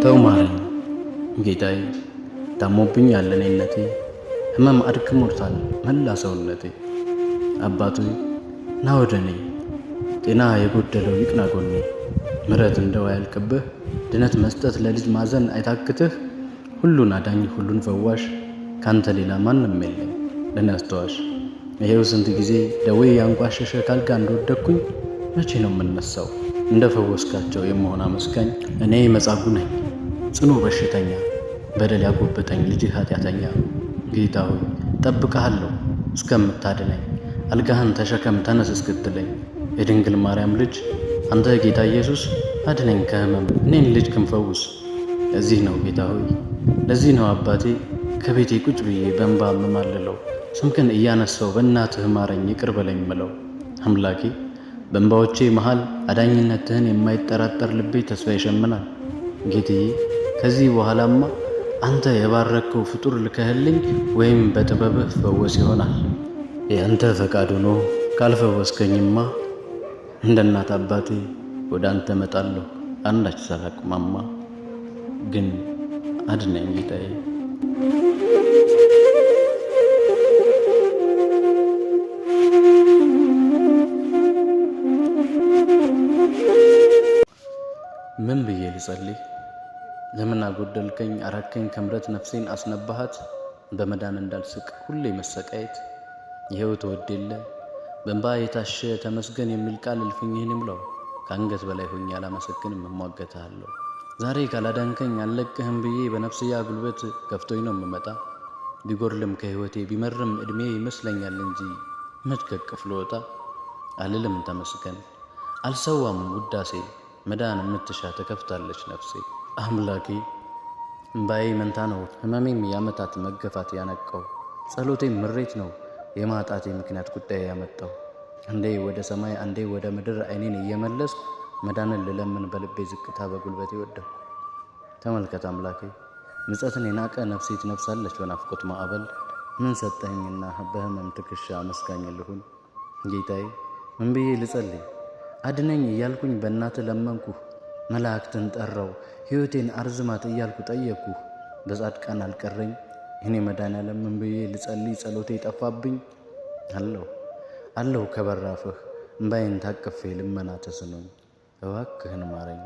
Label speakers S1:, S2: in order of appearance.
S1: ተው ማረኝ ጌታዬ፣ ታሞብኛል እኔነቴ፣ ሕመም አድክሞታል መላ ሰውነቴ። አባቶ ና ወደ እኔ፣ ጤና የጎደለው ይቅና ጎኔ። ምሕረት እንደው አያልቅብህ፣ ድነት መስጠት ለልጅ ማዘን አይታክትህ። ሁሉን አዳኝ ሁሉን ፈዋሽ፣ ካንተ ሌላ ማንም የለኝ ለእኔ አስተዋሽ። ይሄው ስንት ጊዜ ደዌ ያንቋሸሸ ካልጋ እንደወደቅኩኝ፣ መቼ ነው የምነሳው እንደ ፈወስካቸው የመሆን አመስጋኝ? እኔ መጻጉዕ ነኝ ጽኑ በሽተኛ፣ በደል ያጎበጠኝ ልጅህ ኃጢአተኛ። ጌታ ሆይ ጠብቅሃለሁ እስከምታድነኝ፣ አልጋህን ተሸከም ተነስ እስክትለኝ። የድንግል ማርያም ልጅ አንተ ጌታ ኢየሱስ፣ አድነኝ ከህመም እኔን ልጅ ክንፈውስ። ለዚህ ነው ጌታ ሆይ፣ ለዚህ ነው አባቴ፣ ከቤቴ ቁጭ ብዬ በእንባ እምማልለው፣ ስምክን እያነሳው በእናትህ ማረኝ ይቅር በለኝ ምለው። አምላኬ በእንባዎቼ መሃል አዳኝነትህን የማይጠራጠር ልቤ ተስፋ ይሸምናል። ጌትዬ ከዚህ በኋላማ አንተ የባረከው ፍጡር ልከህልኝ ወይም በጥበብህ ፈወስ ይሆናል። የአንተ ፈቃድ ሆኖ ካልፈወስከኝማ እንደ እናት አባቴ ወደ አንተ እመጣለሁ አንዳች ሳላቅማማ። ግን አድነኝ ጌታዬ። ምን ብዬ ልጸልይ? ለምን አጎደልከኝ አራከኝ ከምረት ነፍሴን አስነባሃት፣ በመዳን እንዳልስቅ ሁሌ መሰቃየት። ይኸው ተወድ የለ በእንባ የታሸ ተመስገን የሚል ቃል እልፍኝህን ይሙላው። ከአንገት በላይ ሆኜ አላመሰግንም እሟገትሃለሁ። ዛሬ ካላዳንከኝ አልለቅህም ብዬ በነፍስያ ጉልበት ገፍቶኝ ነው የምመጣ። ቢጎድልም ከሕይወቴ ቢመርም ዕድሜ ይመስለኛል እንጂ መች ከቅፍ ልወጣ። አልልም ተመስገን አልሰዋም ውዳሴ፣ መዳን የምትሻ ተከፍታለች ነፍሴ። አምላኬ እምባዬ መንታ ነው፣ ህመሜም የዓመታት መገፋት ያነቀው፣ ጸሎቴም ምሬት ነው የማጣቴ ምክንያት ጉዳይ ያመጣው። አንዴ ወደ ሰማይ አንዴ ወደ ምድር አይኔን እየመለስኩ መዳንን ልለምን በልቤ ዝቅታ በጉልበቴ ወደቅኩ። ተመልከት አምላኬ ምጸትን የናቀ ነፍሴ ትነፍሳለች በናፍቆት ማዕበል። ምን ሰጠኸኝና በህመም ትከሻ አመስጋኝ ልሁን? ጌታዬ ምን ብዬ ልጸልይ? አድነኝ እያልኩኝ በእናትህ ለመንኩህ። መላእክትን ጠራው ሕይወቴን አርዝማት እያልኩ ጠየቅኩህ። በጻድቃን አልቀረኝ እኔ መድኃኔዓለም ምን ብዬ ልጸልይ? ጸሎቴ ጠፋብኝ። አለሁ አለሁ ከበራፍህ እምባዬን ታቅፌ ልመና ተስኖኝ፣ እባክህን ማረኝ።